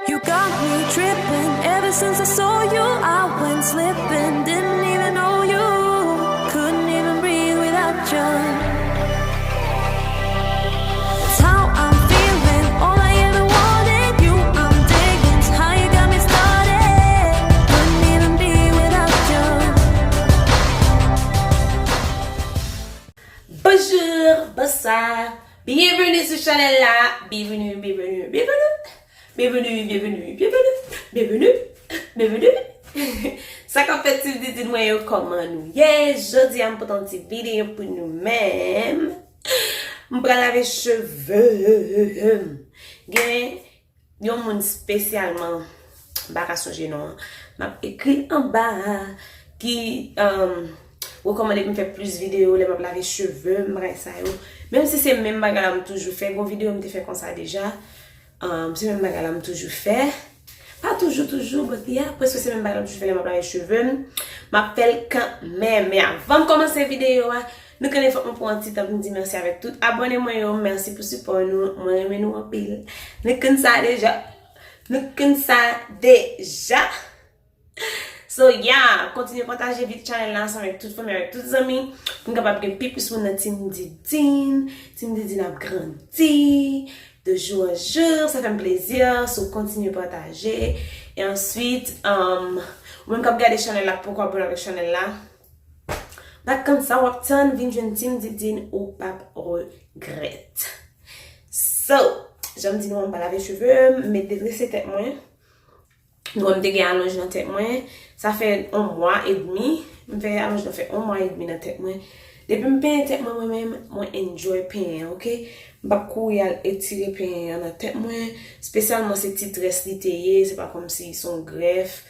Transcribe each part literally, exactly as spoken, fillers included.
You got me tripping. Ever since I saw you, I went slipping. Didn't even know you. Couldn't even breathe without you. That's how I'm feeling. All I ever wanted, you I'm digging. How you got me started. Couldn't even be without you. Bonjou, bonswa. Byenveni sou chanèl la. Byenveni, byenveni, byenveni. Byenveni, byenveni, byenveni. Byenveni, byenveni. Sa k ap fèt, Team Didine mwen yo, kòman nou ye? Jodi a, m pote yon ti videyo pou nou menm. M pral lave cheve m. Gen yon moun espesyalman, m pa ka sonje non an, m ap ekri l anba a, ki, um, rekòmande m fè plis videyo lè m ap lave cheve m, bagay sa yo. Menm si se menm bagay la m toujou fè, gon videyo m te fè konsa deja. Um, se menm bagay la m toujou fè. Pa toujou, toujou, but yeah, prèske se menm bagay la m toujou fè lè m ap lave cheve m. M ap fè l kanmenm. Men avan m kòmanse videyo a, nou konnen fòk mwen pran yon ti tan pou m di mèsi avèk tout abòne mwen yo. Mèsi pou sipò nou. Mwen renmen nou anpil. Nou konn sa deja. Nou konn sa deja. So, yeah, kontinye pataje vid chanèl la ansanm avèk tout fanmi, avèk tout zanmi, pou n kapab gen pi plis moun nan Team Didine. Team Didine ap grandi de jour en jour, sa fè m plezi. So, kontinye pataje. E answit, um, ou menm k ap gade chanèl la, k poko abòne avèk chanèl la, bat konn sa w ap tann, vin jwenn Team Didine, ou p ap regrèt. So, jan m di nou, m pa lave cheve m, m met detrese tèt mwen. Nou wè m te gen alonj nan tèt mwen. Sa fè yon mwa edmi. M fè alonj nan fè yon mwa edmi nan tèt mwen. Depi m penyen tèt mwen, mwen menm, mwen enjoy penyen an, oke? M p ap kouri al etire penyen an nan tèt mwen. Espesyalman se ti très li te ye, se pa kòmsi se yon grèf,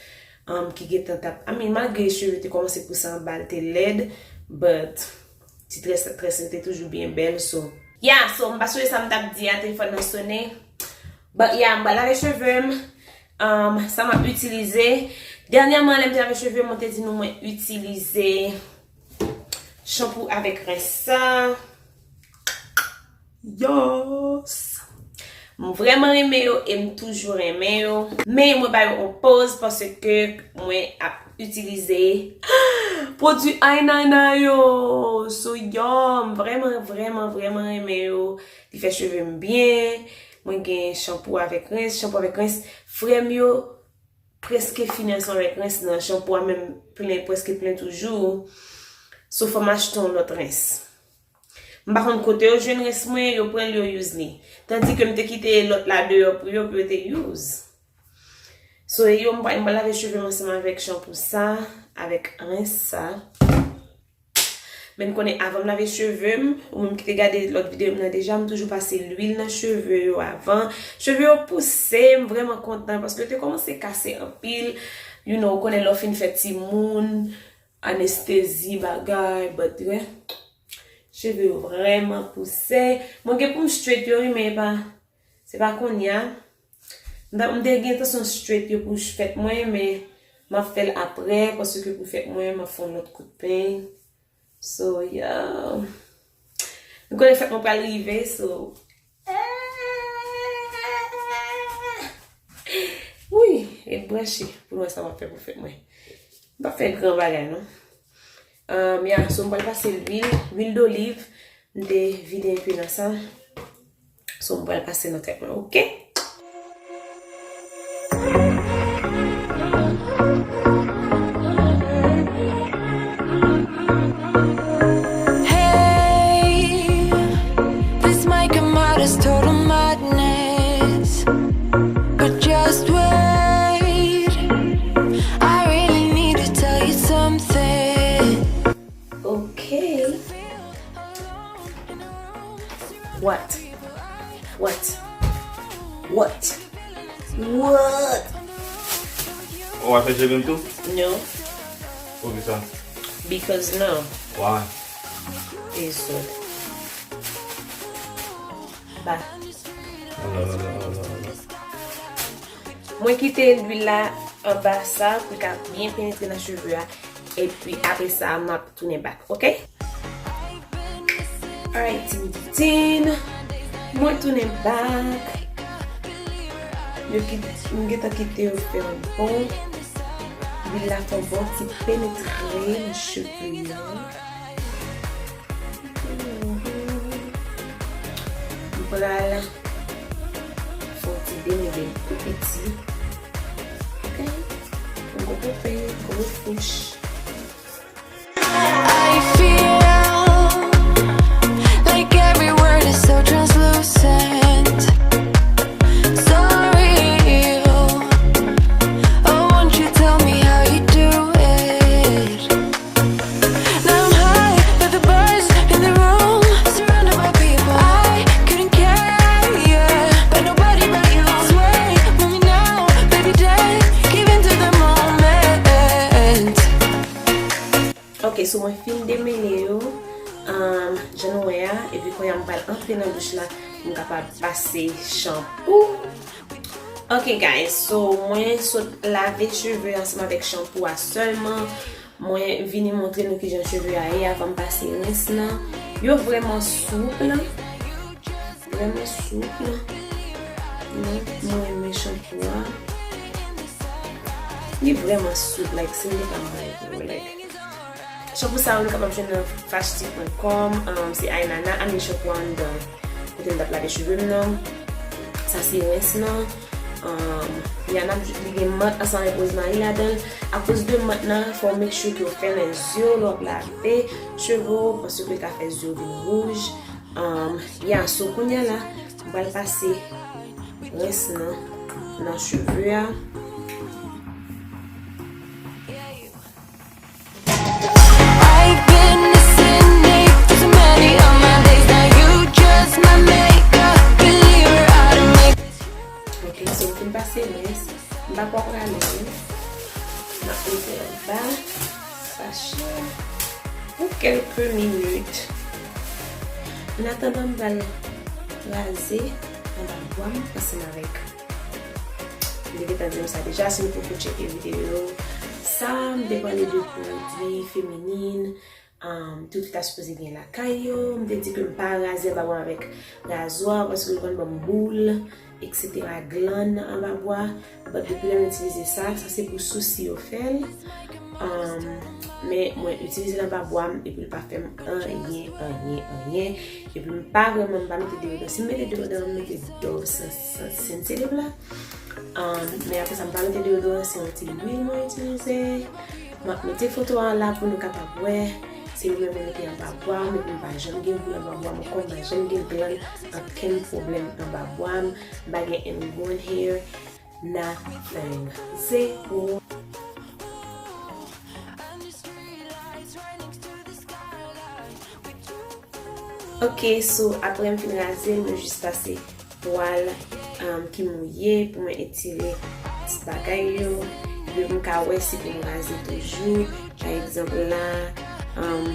um, ki gentan t ap, I mean, malgre cheve te kòmanse pouse anba l, te lèd, but ti très, très li te toujou byen bèl, so. Yeah, so, m pa sonje sa m t ap di a, telefòn nan sonnen. But yeah, m pral lave cheve m. Um, sa m ap itilize. Dènyèman, lè m te lave cheve m, mwen te di nou mwen itilize chanpou avèk rens sa. Yes! M vrèman renmen yo e m toujou renmen yo. Men mwen ba yo yon poz paske mwen ap itilize pwodui Aynana yo. So, yo, m vrèman, vrèman, vrèman renmen yo. Li fè cheve m byen. Mwen gen chanpou avèk rens, chanpou avèk rens. Frè m yo prèske fini ansanm avèk rens nan. Chanpou a menm plen, prèske plen toujou. So, fò m achte yon lòt rens. M pa konn kote yo jwenn rens mwen, yo pran l, yo use li. Tandike m te kite lòt la deyò pou yo, pou yo te use. So, e yo, m pral, m pral lave cheve m ansanm avèk chanpou sa, avèk rens sa. Men n konnen avan m lave cheve m, ou menm ki te gade lòt videyo m nan deja, m toujou pase lwil nan cheve yo avan. Cheve yo pouse, m vrèman kontan paske yo te kòmanse kase anpil. You know, ou konnen lè w fin fè timoun, anestezi, bagay, but, yeah. Cheve yo vrèman pouse. Mwen gen pou m straight yo, wi, men e pa, se pa kounye a. M ta, m te gen entansyon straight yo pou fèt mwen, men m ap fè l aprè, paske pou fèt mwen, m ap fè yon lòt kout peny. So, yeah. Nou konnen fèt mwen pral rive, so. Wi, ret branche pou n wè sa m ap fè pou fèt mwen. M p ap fè gran bagay, non. Um, ya, so m pral pase lwil, lwil doliv. M te vide enpe nan sa. So, m pral pase nan tèt mwen, oke? Hey, this might come out as total madness, but just wait. I really need to tell you something. Okay. What? What? What? What? Ou a fè cheve m tou? No. Poukisa? Because no. Why? It's good. Ba. Mwen kite lwil la anba sa pou l ka byen penetre nan cheve a. Epi apre sa, m ap tounen back, oke? Alright, Team Didine. Mwen tounen back. Yo kit, m gentan kite yo fè yon bon. Lwil la fè yon bon ti penetre nan cheve yo. M pral fè yon ti demele tou piti. Ok? Yon gwo pope, gwo fouch. I feel like every word is so translucent. So real. Oh, won't you tell me how you do it? Now I'm high, but the bars in the room, surrounded by people I couldn't care, yeah, but nobody but you. Sway, move me now, baby, dance, give into the moment. Ok, so mwen fin demele yo, um, jan nou wè a, epi kounye a m pral antre nan douch la pou m kapab pase chanpou. Ok guys, so mwen sot lave cheve ansanm avèk chanpou a sèlman. Mwen vini montre nou kijan cheve a ye avan m pase rens nan. Yo vrèman soup. Vrèman soup. Non, mwen renmen chanpou a. Li vrèman soup, like, si m te ka manje, like. Chanpou sa yo nou kapab jwenn nan fashti pwen kòm, um, se Ainana, a mi chanpou anndan. Kote m t ap lave cheve m nan. Sa se rens nan. Um, Yana, li gen mant ansanm avèk rozmari ladan l. Akoz de mant nan, fò w make sure ke w fèmen zye w lè w ap lave cheve w, paske l ka fè zye w vin wouj. Um, ya, so kounye a la, m pral pase rens nan nan cheve a. I've been missing it for so many of my days. Now you just my makeup, believer, automatic. Ok, so m fin pase rens. M pa kwè w prale, wi. M ap mete anba fache pou kèlke minit. An atandan, m pral raze anba bwa m ansanm avèk. M te gentan di nou sa deja, si nou poko tcheke videyo sa, m te pale de pwodui feminin, um, tout fi ta sipoze gen lakay yo. M te di ke m pa raze anba bwa m avèk razwa, paske yo konn ban m boul, et cetera, glann anba bwa. But depi lè m itilize sa, sa se pou sousi yo fè l. Um, men mwen itilize l anba bwa m, epi l pa fè m anyen, anyen, anyen. Epi m pa vrèman, m pa mete deyodoran. Si m mete deyodoran, m mete Dove Sen-, Sen-, Sensitive la. Um, men apre sa, m pa mete deyodoran, se yon ti lwil mwen itilize. M ap mete foto a la pou nou kapab wè. Se yo menm mwen mete anba bwa m, epi m pa janm gen boul anba bwa m ankò, m pa janm gen glann, okenn pwoblèm anba bwa m. M pa gen ingrown hair, nothing. Zero. Ok, so apre m fin raze l, mwen jis pase twal, um, ki mouye pou mwen etire ti bagay yo. Epi pou m ka wè si pou m raze toujou. Pa egzanp la, um,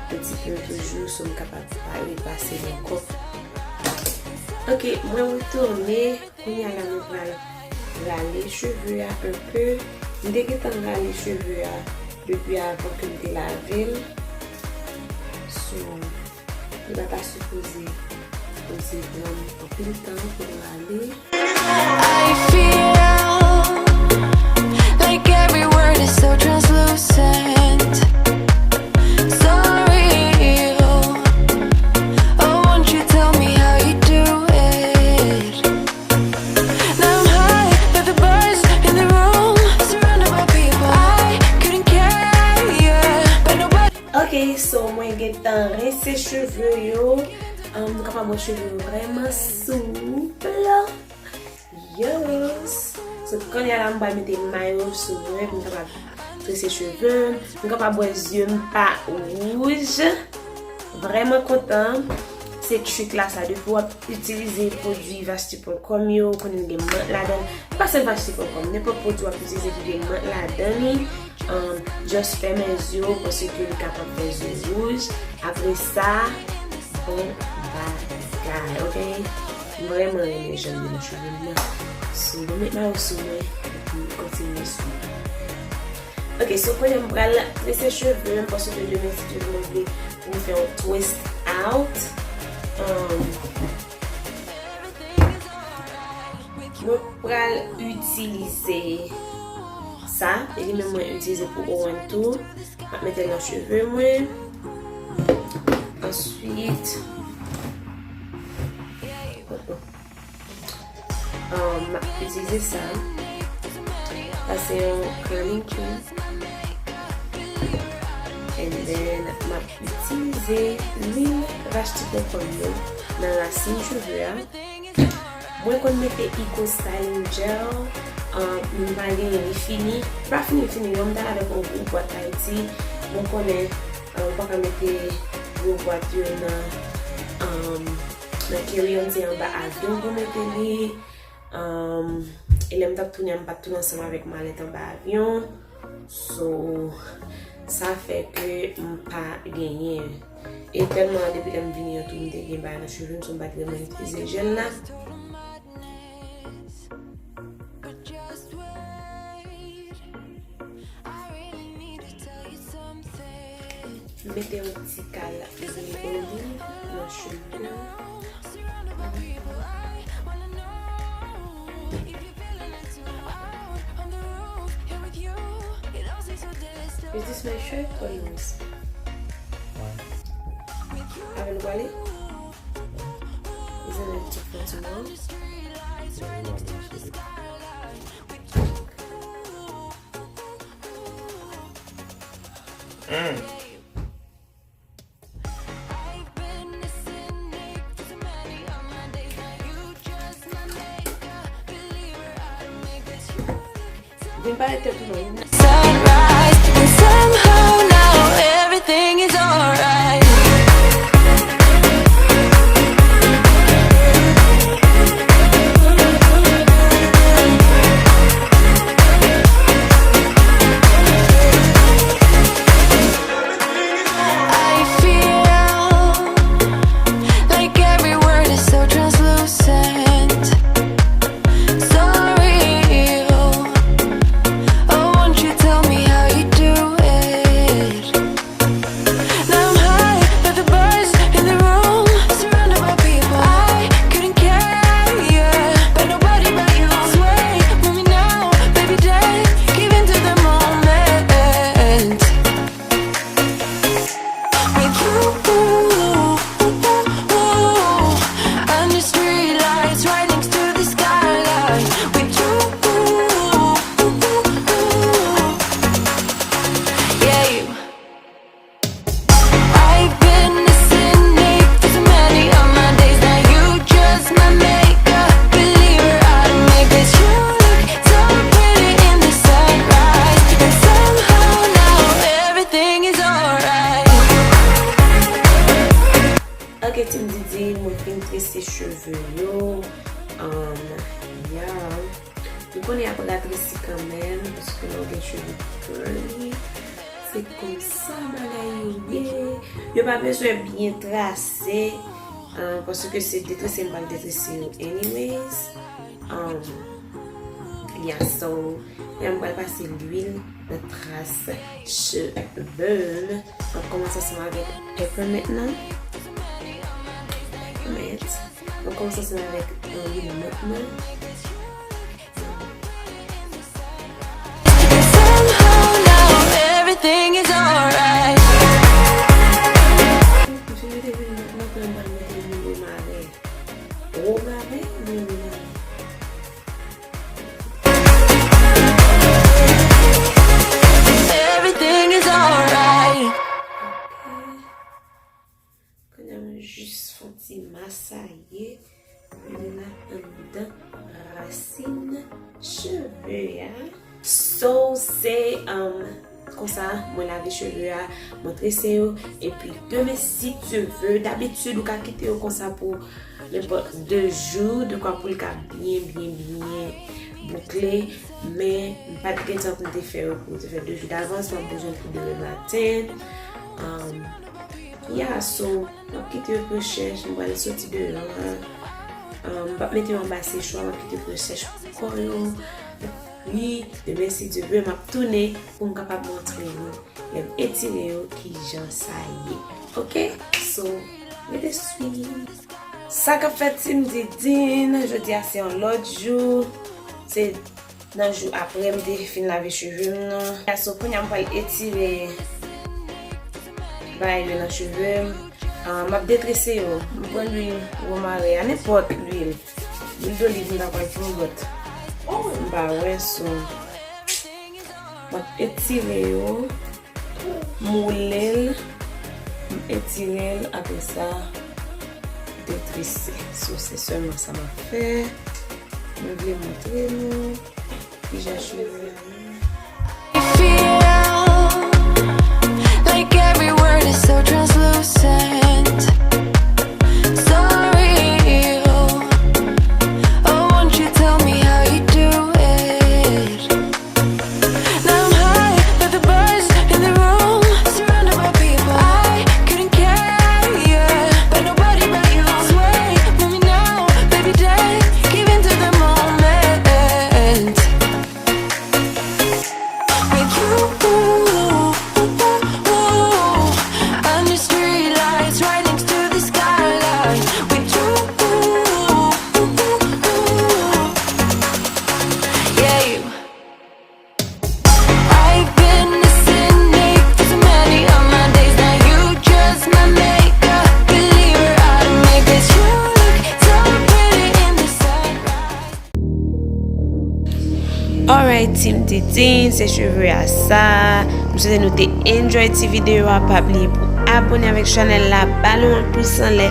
yon ti plim toujou, so m kapab pa repase l ankò. Ok, mwen retounen. Kounye a la, nou pral rale cheve a enpe. M te gentan rale cheve a depi avan ke m te lave l. So, li pa ta sipoze poze pran m anpil tan pou l rale. I feel like every word is so translucent. So real. Oh, won't you tell me how you do it? Now I'm high, but the bars in the room, surrounded by people I couldn't care, yeah, but nobody. Ok, so mwen gentan rense cheve yo. Um, nou kapab wè cheve yo vrèman souple. Yes. So, kounye a la, m pral mete mayo sou mwen pou m kapab trese cheve m. M kapab wè zye m pa wouj. Vrèman kontan. Se trik la sa, depi w ap itilize pwodui Vashti pwen kòm yo, ou konnen gen mant ladan l. Pa sèl Vashti pwen kòm, nenpòt pwodui w ap itilize ki gen mant ladan li, um, just fèmen zye w, paske li kapab fè zye wouj. Apre sa, bon bagay, ok? M vrèman renmen jan l ye nan cheve m nan. So, mwen met mayo sou mwen, epi m kontinye sou. Ok, so kounye a m pral trese cheve m, paske demen, si Dye vle, mwen vle pou m fè yon twist out. Um, Mwen pral itilize sa, e li menm mwen itilize pou O one tou. M ap mete l nan cheve mwen. Answit, um, m ap itilize sa. Sa se yon curling cream. And then, m ap itilize lwil rache ti konkonm yo nan rasin cheve a. Mwen konn mete Eco Styling Gel, um, m pa genyen, li fini. Li pa fini, li fini, non, m t al avèk yon gwo bwat Ayiti. Mwen konnen, um, ou pa ka mete gwo bwat yo nan, um, nan carry-on, se anba avyon pou mete li. Um, e lè m t ap tounen an, m pa t tounen ansanm avèk malèt anba avyon. So, sa fè ke m pa genyen. E tèlman depi lè m vini an tou, m te gen bagay nan cheve m, so m pa t vrèman itilize jèl la. M mete yon ti kal lwil oliv nan cheve m. Is this my shirt or yours? Avè nou pale? Is it like too far to know? Mm. Vin pale tèt ou non. Sunrise, and somehow now everything is alright. I feel like every word is so translucent, so real. Oh, won't you tell me how you do it? Now I'm high, but the bars in the room, surrounded by people I couldn't care, yeah. But nobody but you. Sway with me now, baby, just give in to the moment. With you under streetlights, right next to the skyline. With you, yeah. I've been a cynic for so many of my days. Now you just my makeup, believer, I don't make this. You look so pretty in the sunrise, and somehow now everything is alright. Ok, Team Didi, mwen fin trese cheve yo. Um, yeah. Nou konnen y ap ratresi kanmenm, paske lè w gen cheve curly, se konsa bagay yo ye. Yo pa bezwen byen trase, uh, paske se detrese m pral detrese yo anyways. Um, yeah, so, la m pral pase lwil nan tras cheve m. M ap kòmanse ansanm avèk peppermint nan. Peppermint. M ap kòmanse ansanm avèk, euh, lwil mant nan. Somehow now everything is alright. M fin mete lwil mant nan, m pral mete lwil romare. Romare, lwil romare. Everything is alright. Ok. Kounye a mwen jis fè yon ti masaye lwil la anndan rasin cheve a. So, se, um, konsa mwen lave cheve a, mwen trese yo, epi demen, si Dye vle, dabitid ou ka kite yo konsa pou nenpòt de jou, dekwa pou l ka byen, byen, byen boukle. Men, m pa t gen tan pou m te fè yo, pou m te fè de jou davans, m ap bezwen l pou demen maten. Um, yeah, so, m ap kite yo pou yo chèch, m pral soti deyò a. Um, m p ap mete yo anba sechwa, m ap kite yo pou yo chèch kò yo. Epi, demen, si Dye vle, m ap tounen pou m kapab montre nou lè m etire yo, kijan sa ye. Ok? So, rete swiv. Sa k ap fèt, Team Didine? Jodi a se yon lòt jou. Se nan jou apre m te fin lave cheve m nan. So, kounye a m pral etire bagay yo nan cheve m. Ah, m ap detrese yo. M pran lwil womaren a, nenpòt lwil. Lwil doliv m ta pral pou lòt. M pa wè, so. M ap etire yo. M woule l, m etire l, apre sa, detrese. So, se sèlman sa m ap fè. Mwen vle montre nou kijan cheve a ye. Feel like every word is so translucent, so real. Oh, won't you tell me how you do it? Now I'm high, but the buzz in the room, surrounded by people. I couldn't care, yeah, but nobody but you. Sway, move me now, baby, dance, give in to the moment. With you, under street lights, right next to the skyline. With you, yeah. I've been a cynic for so many of my days. Now you just my makeup, believer, automatic. You look so pretty in the sunrise. Alright, Team Didine, se cheve a sa. M swete nou te enjoy ti videyo a. Pa bliye pou abone avèk chanèl la, ba l yon pous anlè,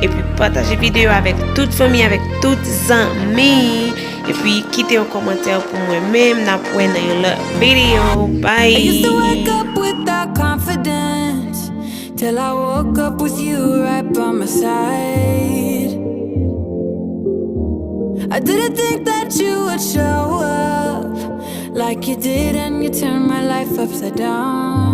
epi pataje videyo a avèk tout fanmi, avèk tout zanmi. Epi kite yon kòmantè pou mwen menm. N ap wè nan yon lòt videyo. Bye! I used to wake up without confidence till I woke up with you right by my side. I didn't think that you would show up like you did, and you turned my life upside down.